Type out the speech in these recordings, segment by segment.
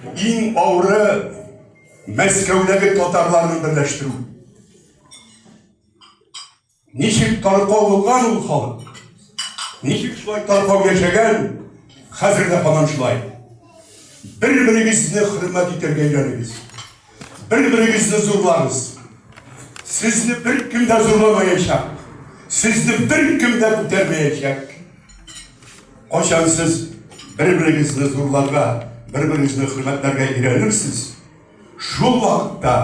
Иң авыры Мәскәүдәге татарларны берләштерү. Ничек таркау булган ул халык? Ничек шулай таркау яшәгән? Хәзер дә һаман шулай. Бер-берегезне хөрмәт итәргә өйрәнегез. Бер-берегезне зурлагыз. Сезне беркем дә зурламаячак. Сезне беркем дә күтәрмәячәк. Кайчан сез бер-берегезне зурларга, бер-берегезне хөрмәтләргә өйрәнерсез, шул вакытта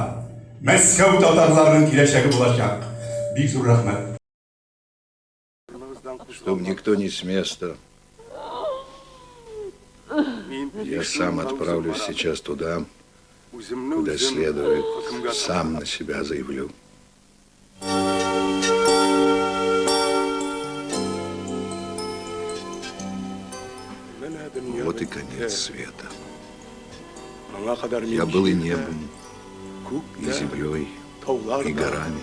Мәскәү татарларының киләчәге булачак. Бик зур рәхмәт. Чтоб никто не с места. Я сам отправлюсь сейчас туда, куда следует, сам на себя заявлю. Вот и конец света. Я был и небом, и землей, и горами,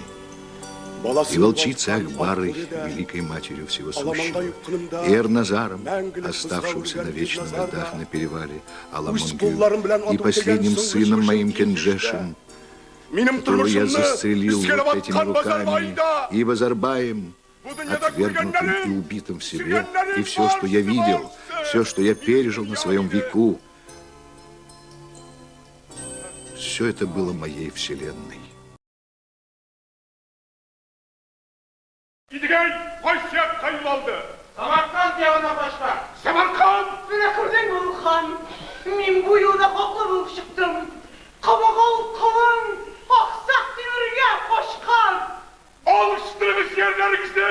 и волчицей Акбарой, великой матерью всего сущего, и Эрназаром, оставшимся на вечном льдах на перевале Аламонгю, и последним сыном моим Кенджешем, которого я застрелил вот этими руками, и Базарбаем, отвергнутым и убитым в себе, и все, что я видел, все, что я пережил на своем веку, все это было моей вселенной. Идегәй кайсы якка юл алды? Самарканд ягына качкан. Самарканд! Менә күрдеңме, олуг хан, мин бу юлы да хаклы булып чыктым. Кабагал колың Аксак Тимергә качкан! Алыштырыгыз иярләрегезне,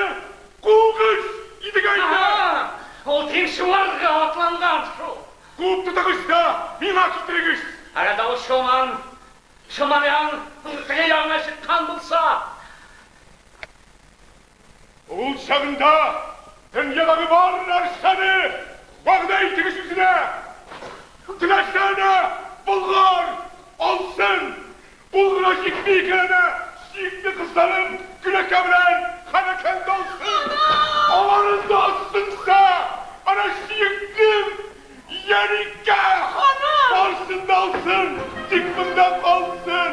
куыгыз Идегәйне! Ага, ул Тимчуарга атланган шул. Куып тотыгыз да миңа китерегез! Әгәр дә ул Чулман, Чулман ягын, теге ягына чыккан булса, Ул чагында дөньядагы бар нәрсәне вәгъдә итегез үзенә. Теләсә әнә Болгар алсын. Ул гына җитми икән әнә сөекле кызларым Гөләкә белән Ханәкәне дә алсын. Аларын да алсынса, әнә сөеклем Йәникә барсын да алсын, тик монда калсын.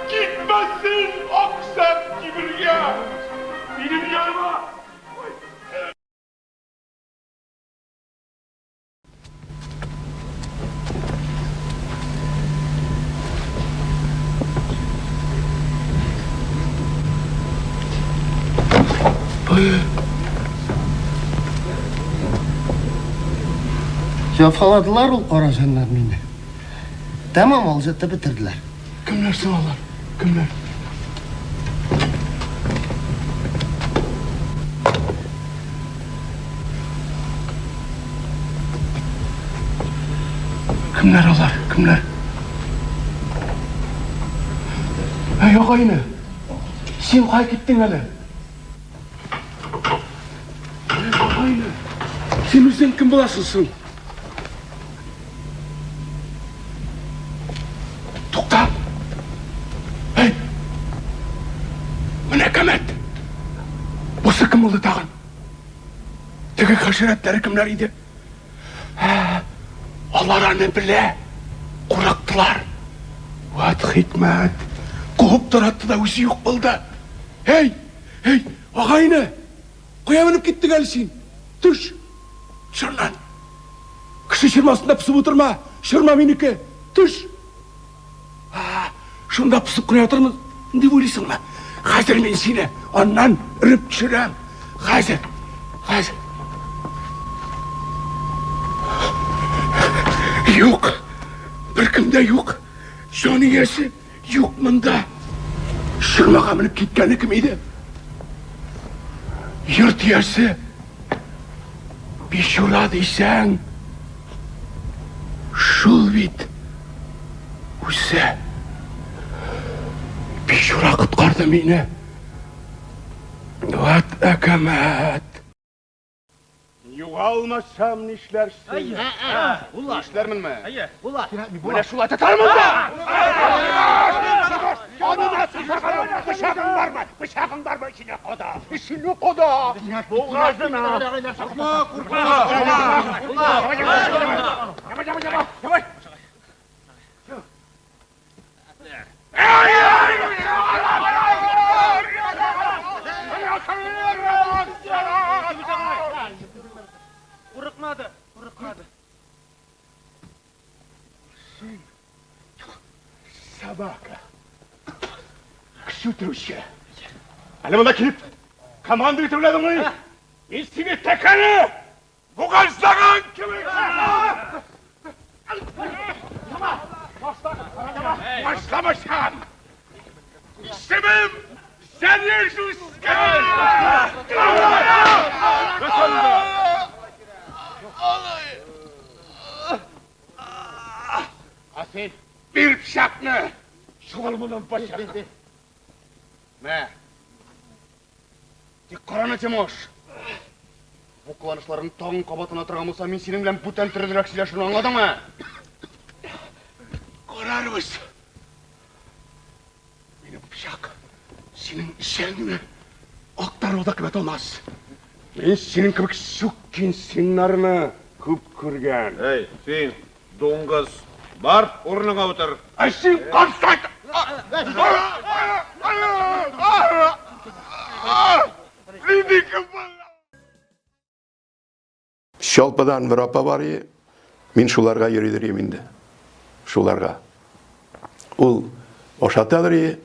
Китмәсен Аксак Тимергә. Минем яныма кайтсын. Җафаладылар ул кара җаннар мине. Тәмам алҗытып бетерделәр. Кемнәр соң алар? Кемнәр? Кемнәр алар? Кемнәр? Әй, агайны! Син кая киттең әле? Әй, агайны! Син үзең кем буласың соң? Тукта! Әй! Менә кәмәт! Бусы кем булды тагын? Теге хәшәрәтләре кемнәр иде? Ә, алар аны белә. Курыктылар. Вәт хикмәт. Куып таратты да үзе юк булды. Эй, эй, агайны! Кая менеп киттең әле син? Төш! Төш аннан! Кеше чырмасында пысып утырма! Чырма минеке! Төш! Ә, шунда пысып кына ятырмын дип уйлыйсыңмы? Хәзер мин сине аннан өреп төшерәм. Хәзер, хәзер. Юк, беркем дә юк. Җан иясе юк монда. Чырмага менеп киткәне кем иде? Йорт иясе Бичура дисәң, шул бит үзе. Бичура коткарды мине. Вәт әкәмәт. Югалмасам нишләрсең? Нишләрменме? Менә шулай тотармын да! Янына сусаган пычагың бармы? Пычагың бармы? Эченә када! Эченә када! Бугазына! Куркма, куркма! Син собака. Кеше үтерүче. Әле монда килеп команда итеп уйладыңмы? Мин сине тәкәне бугазлаган кебек. Башламасам, исемем Зарежусь! Ә син бир пычакны! Чуал моннан пычакны. Мә. Тик караны, Тимош. Бу кыланышларың тагын кабатлана торган булса, мин синең белән бүтән төрлерәк сөйләшермен, аңладыңмы? Карарбыз. Минем пычак синең эчәңне актарып да кебек алмас. Мин синең кебек сукин сыннарны күп күргән. Эй, син, дуңгыз, бар, урыныңа утыр. Ә син карсак! Нинди Чалпыдан бер апа бар и, мин шуларга йөридер идем инде. Шуларга. Ул ашатадыр и,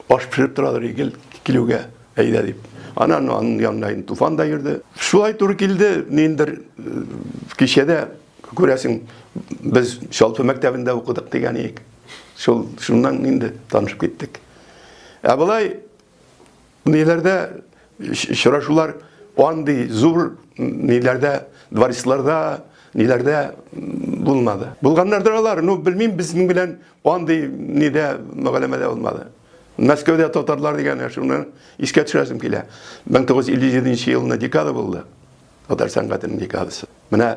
аш пешереп торадыр и, гел килүгә, әйдә дип. Анан аның янына инде Туфан да йөрде. Шулай туры килде, ниндер э, кичәдә күрәсең, без Чалпы мәктәбендә укыдык дигән идек. Шул шуннан инде танышып киттек. Ә болай Ниләрдә очрашулар андый зур ниләрдә, дворецларда, ниләрдә булмады. Булганнардыр алар, ну белмим, безнең белән андый нидә мөгаләмәдә булмады. Мәскәүдә татарлар дигән шуны искә төшерәсем килә. 1957 елны декада булды. Татар сәнгатенең декадасы. Менә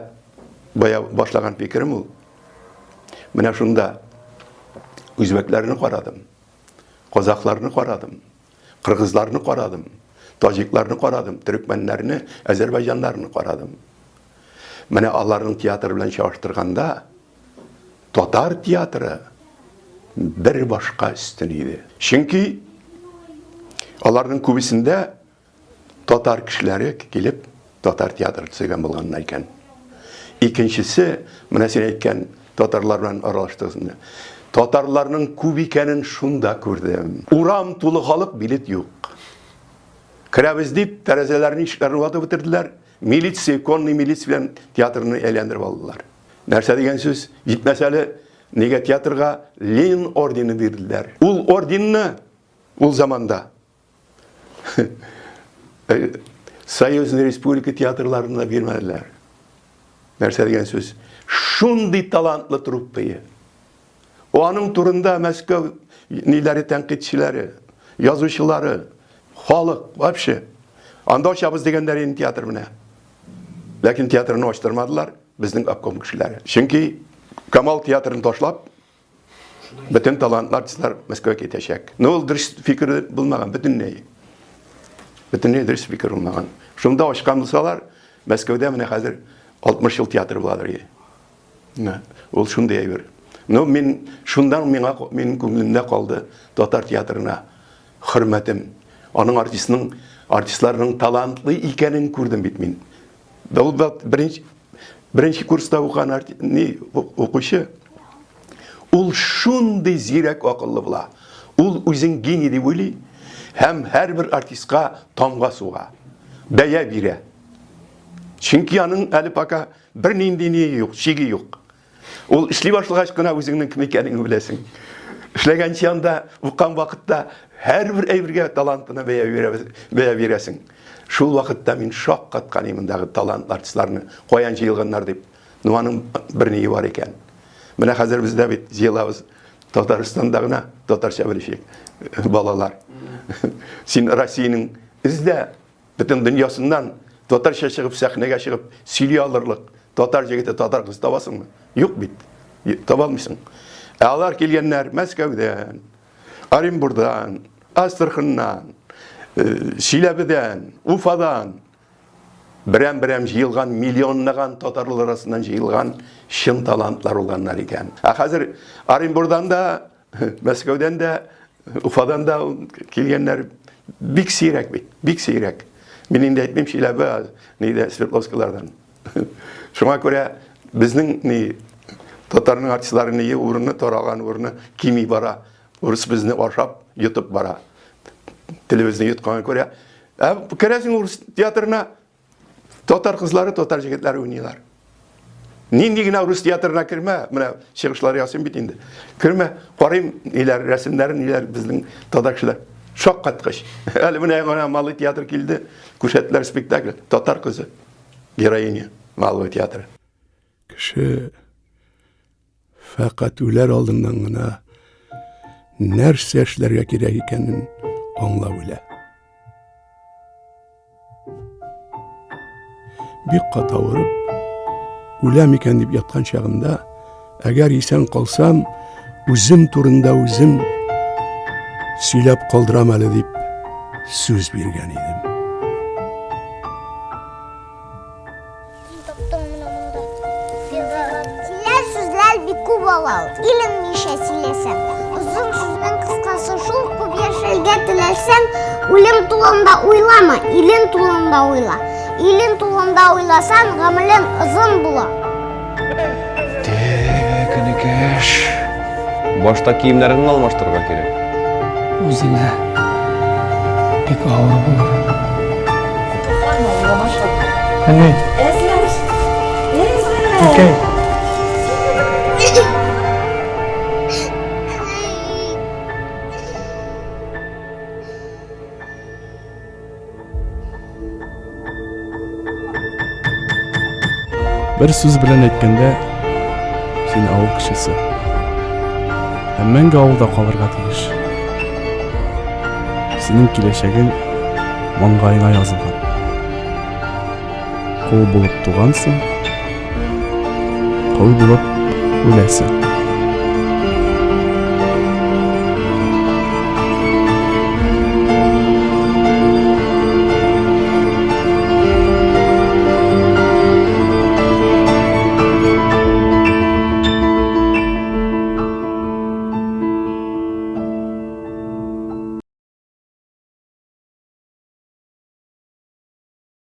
бая башлаган фикерем ул. Менә шунда үзбәкләрне карадым. Казахларны карадым, кыргызларны карадым, таҗикларны карадым, төрекмәннәрне, әзербайҗаннарны карадым. Менә аларның театры белән чагыштырганда, татар театры бер башка өстен иде. Чөнки аларның күбесендә Татар кешеләре килеп, татар театры төзегән булганнар икән. Икенчесе, менә син әйткән татарлар белән аралаштыгыз инде. Татарларның күп икәнен шунда күрдем. Урам тулы халык, билет юк. Керәбез дип, тәрәзәләрне, ишекләрне ватып бетерделәр. Милиция, конный милиция белән театрны әйләндереп алдылар. Нәрсә дигән сүз? Җитмәсә әле, нигә театрга Ленин ордены бирделәр. Ул орденны ул заманда Союзный республика театрларына бирмәделәр. Нәрсә дигән сүз? Шундый талантлы труппа. Аның турында Мәскәү ниләре тәнкыйтьчеләре, язучылары, халык вообще. Анда ачабыз дигәннәр инде театр менә. Ләкин театрны ачтырмадылар безнең обком кешеләре. Чөнки Камал театрын ташлап, Бөтен талантлы артистлар Мәскәүгә китәчәк. Но ул дөрес фикер булмаган, бөтенләй. Бөтенләй дөрес фикер булмаган. Шунда ачкан булсалар, Мәскәүдә менә хәзер 60 ел театр буладыр. Менә, ул шундый әйбер. Но мин шундан миңа минем күңелемдә калды татар театрына хөрмәтем. Аның артистның артистларның талантлы икәнен күрдем бит мин. Ул беренче беренче курста укыган ни укучы ул шундый зирәк акыллы була. Ул үзен гений дип уйлый һәм һәрбер артистка тамга суга, бәя бирә. Чөнки аның әле пока бернинди ни юк, шиге юк. Ул эшли башлагач кына үзеңнең кем икәнеңне беләсең. Эшләгәнче анда укыган вакытта һәрбер әйбергә талантына бәя бирәбез, бәя бирәсең. Шул вакытта мин шаккаткан идем мондагы талантлы артистларны каян җыелганнар дип. Ну аның бер ние бар икән. Менә хәзер бездә бит җыелабыз Татарстанда гына татарча белүче балалар. Син Россиянең эздә Бөтен дөньясыннан татарча чыгып, сәхнәгә чыгып сөйли алырлык татар җегете, татар кызы табасыңмы? Юк бит. Таба алмыйсың. Ә алар килгәннәр Мәскәүдән, Оренбурдан, Астраханнан, э, Чиләбедән, Уфадан. Берәм-берәм җыелган миллионлаган татарлар арасыннан җыелган чын талантлар булганнар икән. Ә хәзер Оренбурдан да Мәскәүдән дә, Уфадан да килгәннәр бик сирәк бит, бик сирәк. Мин инде әйтмим Чиләбе, нидә Свердловскилардан. Шуңа күрә безнең ни Татарның артистлары нее урыны таралган урыны кими бара. Урыс безне ашап, йотып бара. Телебезне йотканга күрә. Ә керәсең урыс театрына, татар кызлары, татар җегетләре уйныйлар. Нинди генә урыс театрына кермә, менә чыгышлар ясыйм бит инде. Кермә, карыйм, ниләр, рәсемнәрен, ниләр безнең татар кешеләр. Шаккаткыч. Әле менә гына Малый театр килде, күрсәттеләр спектакль, татар кызы, героиня Малого театра. Кеше фәкать үләр алдыннан гына нәрсә эшләргә кирәк икәнен аңлап үлә. Бик каты авырып, үләм икән дип яткан чагында, әгәр исән калсам, үзем турында үзем сөйләп калдырам әле дип сүз биргән идем. Таптым менә монда. Сөйләр сүзләр бик күп ала. Илем ничә сөйләсәм. Озын сүзнең кыскасы шул, күп яшәргә теләсәң, үлем турында уйлама, илен турында уйла. Илен турында уйласаң, гомерең озын була. Тек, энекәш. Башта киемнәреңне алмаштырырга кирәк. Үзеңә бик авыр булыр. Әни. Әкәй. Бер сүз белән әйткәндә, син авыл кешесе. Һәм мәңге авылда калырга тиеш. Синең киләчәгең маңгаеңа язылган. Кул булып тугансың, кол булып үләсең.